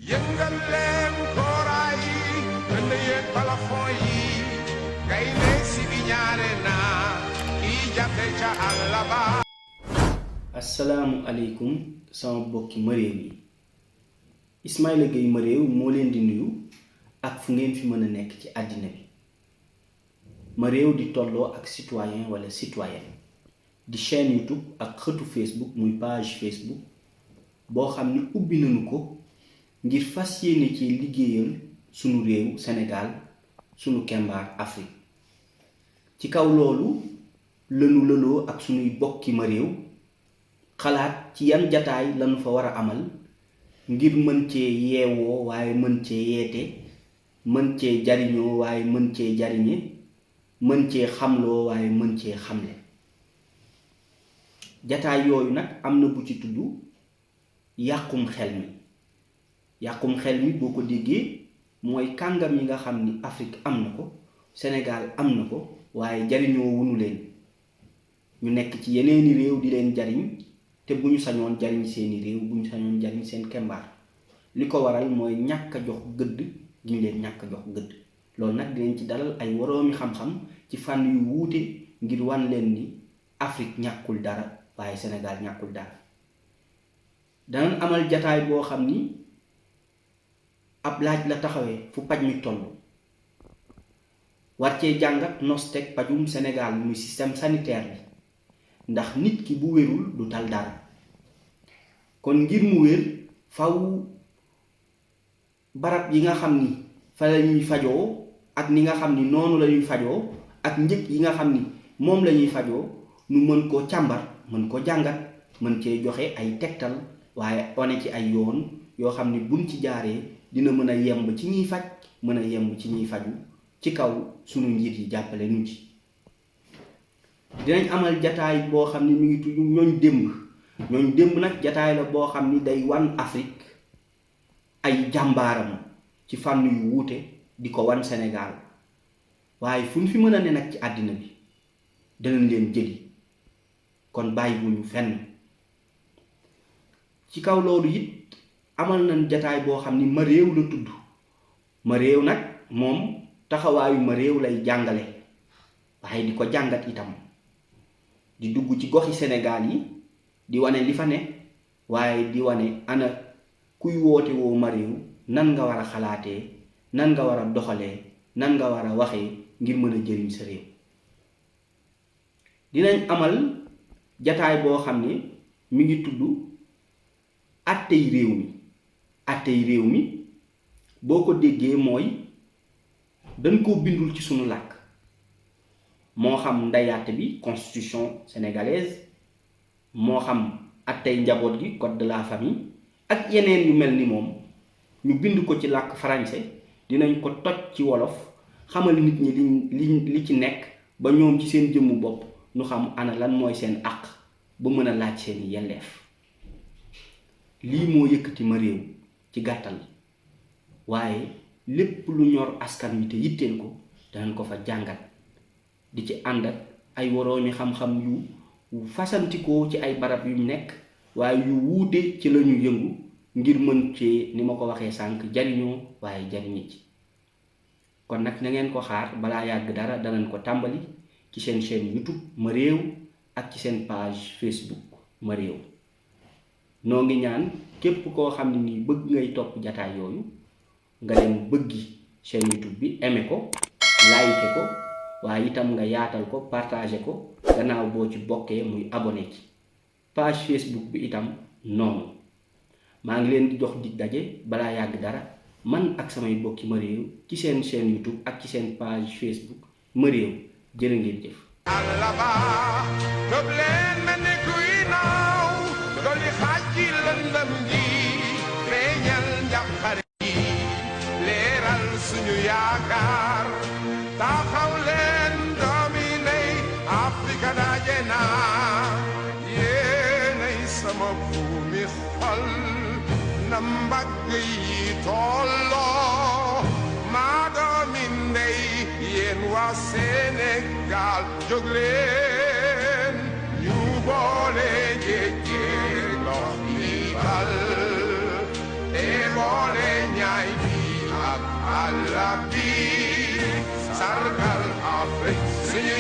yëngal leen kooraay yi mën na yéen balafon yi kay ne si bi ñaare naa kii jafe ca àll ba. Assalamu alaikum sama bokki mareew yi. Ismaïla Gueye Mareew moo leen di nuyu ak fu ngeen fi mën a nekk ci àddina bi. Mareew di tolloo ak citoyen wala citoyenne di chaîne YouTube ak xëtu Facebook muy page Facebook boo xam ni ubbi nañu ko ngir fas yéene ci liggéeyal sunu réew Sénégal sunu kembaar Afrique. ci kaw loolu lënu lëloo ak sunuy bokki Mareew xalaat ci yan jataay lañu fa war a amal ngir mën cee yeewoo waaye mën cee yeete mën cee jariñoo waaye mën cee jariñe mën cee xamloo waaye mën cee xamle. jataay yooyu nag am na bu ci tudd yàqum xel mi. yàqum xel mi boo ko déggee mooy kàngam yi nga xam ni Afrique am na ko Sénégal am na ko waaye jariñoo wunu leen. ñu nekk ci yeneeni réew di leen jariñ te bu ñu sañoon jariñ seeni réew bu ñu sañoon jariñ seen kembaar. li ko waral mooy ñàkk a jox gëdd gi ñu leen ñàkk a jox gëdd. loolu nag dinañ ci dalal ay woroomi xam-xam ci fànn yu wuute ngir wan leen ni Afrique ñàkkul dara waaye Sénégal ñàkkul dara. danañ amal jataay boo xam ni ab laaj la taxawee fu paj mi toll. war cee jàngat nos teg pajum Sénégal muy système sanitaire bi ndax nit ki bu wérul du tal dara. kon ngir mu wér faw barab yi nga xam ni fa la ñuy fajoo ak ni nga xam ni noonu la ñuy fajoo ak njëg yi nga xam ni moom la ñuy fajoo nu mën koo càmbar mën ko jàngat mën cee joxe ay tegtal waaye wane ci ay yoon yoo xam ni buñ ci jaaree dina mën a yemb ci ñiy faj mën a yemb ci ñiy faju ci kaw sunu njiit yi jàppale nu ci. dinañ amal jataay boo xam ni mi ngi tudd ñooñ démb nag jataay la boo xam ni day wan Afrique ay jàmbaaram ci fànn yu wuute di ko wan Sénégal waaye fu ñu fi mën a ne nag ci àddina bi danañ leen jëli kon bàyyi bu ñu fenn. ci kaw loolu it amal nañ jataay boo xam ni Mareew la tudd. Mareew nag moom taxawaayu Mareew lay jàngale waaye di ko jàngat itam di dugg ci goxi Sénégal yi di wane li fa ne waaye di wane ana kuy woote woo Mareew nan nga war a xalaatee nan nga war a doxalee nan nga war a waxee ngir mën a jëriñ sa réew. dinañ amal jataay boo xam ne mi ngi tudd attey réew mi. attey réew mi boo ko déggee mooy dañ koo bindul ci sunu làkk moo xam ndayaate bi constitution sénégalaise moo xam attey njaboot gi code de la famille ak yeneen yu mel ni moom ñu bind ko ci làkk français dinañ ko toj ci wolof xamal nit ñi li ci nekk ba ñoom ci seen jëmmu bopp ñu xam ana lan mooy seen àq ba mën a laaj seeni yelleef. lii moo yëkkati Mareew ci gàttal waaye lépp lu ñor askan wi te yitteel ko danañ ko fa jàngat di ci ànd ak ay woroomi xam-xam yu fasantikoo ci ay barab yu nekk waaye yu wuute ci lañu yëngu ngir mën cee ni ma ko waxee sànq jariñoo waaye jariñe ci. kon nag na ngeen ko xaar balaa yàgg dara danañ ko tàmbali ci seen chaîne YouTube Mareew ak ci seen page Facebook Mareew. noo ngi ñaan képp koo xam ne nii bëgg ngay topp jataay yooyu nga dem bëggi chaîne YouTube bi aimé ko like ko waaye itam nga yaatal ko partagé ko gannaaw boo ci bokkee muy abonné ci page Facebook bi itam noonu. maa ngi leen di jox dig daje balaa yàgg dara man ak samay bokki Mareew ci seen chaîne YouTube ak ci seen page Facebook Mareew jërë ngeen jëf. doli xaaji lëndëm ji feeñal njàqare ji leeral suñu yaakaar taxaw leen doomi ndey Afrika daje na yéenay sama buumi xol na mbagg yi tolloo maa doomi ndey yéen waa Sénégal jóg leen ñu boole jéggee ndox mi bal te boole ñaay bi ak àlla bi sargal Afrique suñu